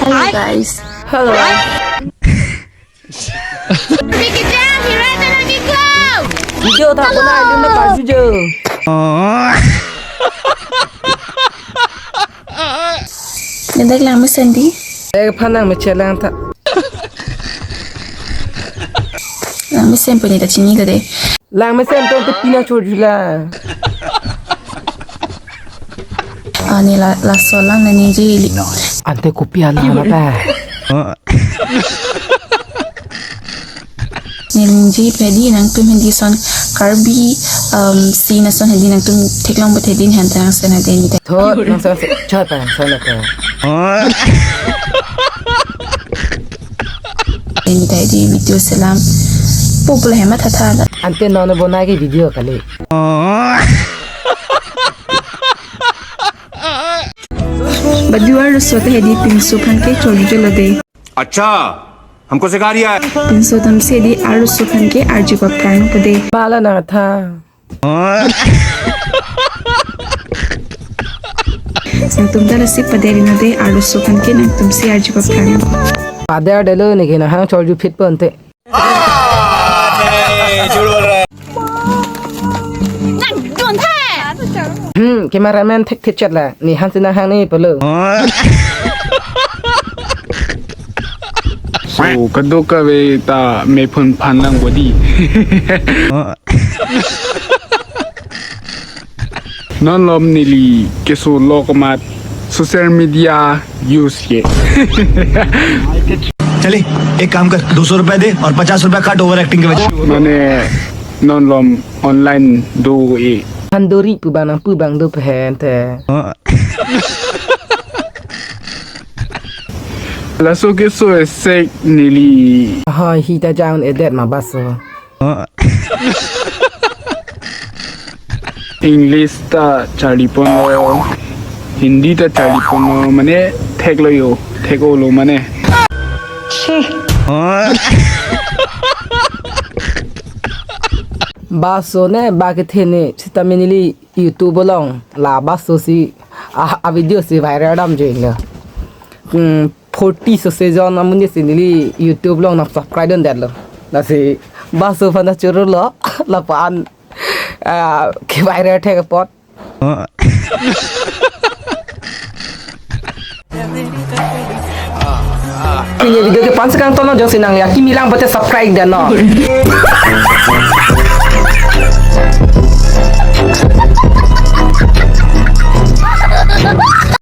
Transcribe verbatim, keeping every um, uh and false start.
Hello guys. Hello. Video ta bona lu na paju jo. Nedak langmesen di. Eh, phan langmesen lang ta. Langmesen pu ne ta chinilo de. Langmesen tong te pina chojula. Ani la, laso alam nangji li. Ante kopi alam ta. Neli nangji pedi nangtum Hindi ason Karbi, um, scene ason Hindi nangtum theklong bete din han tang sen ha den ta. Thot nang sa chot pa nang sa na ta. Ini tadi video selam. Popular hemat hatha. Ante non bonai ke video kali. Badu arloso ta hedi pinso aphan ke chojujelo de. अच्छा, हमको सिखा रिया है। Pinso atum si hedi arloso aphan ke arju paprang po de. Bala na tha. Nangtum ta lasi pader-ino de arloso aphan ke nangtum si arju paprang. Pader-delo ne ke nang hang chorju phit pon te. Nang don the. Hmm, cameraman thek thek chet la. Ne han si nang hang ne polo. So, kadokave ta mephun phan lang body. Non malom neli keso lo komat social media use ke. चले, एक काम कर, दो सौ रुपए दे और पचास रुपए काट ओवर एक्टिंग के वजह से। Mane non malom online do e. Handori pu bang nang pu bang do phen te. Laso keso esek neli. Hoi, hi ta jang edet ma baso. English ta charli ponlo, Hindi ta charli ponlo, mane theklo yo, thek-olo mane. Baso ne ba kethe ne sitame neli YouTube along la baso si a, a video si viral dam jeng lo. Hmm, forty sose jon amonit si neli YouTube along nang subscribe dun det lo. Lasi baso aphan ta choro lo lapu-an, ah, ke viral thek apot. Pini video ke phan si kangton lo, jongsi nang ya kimi lang pute subscribe det non.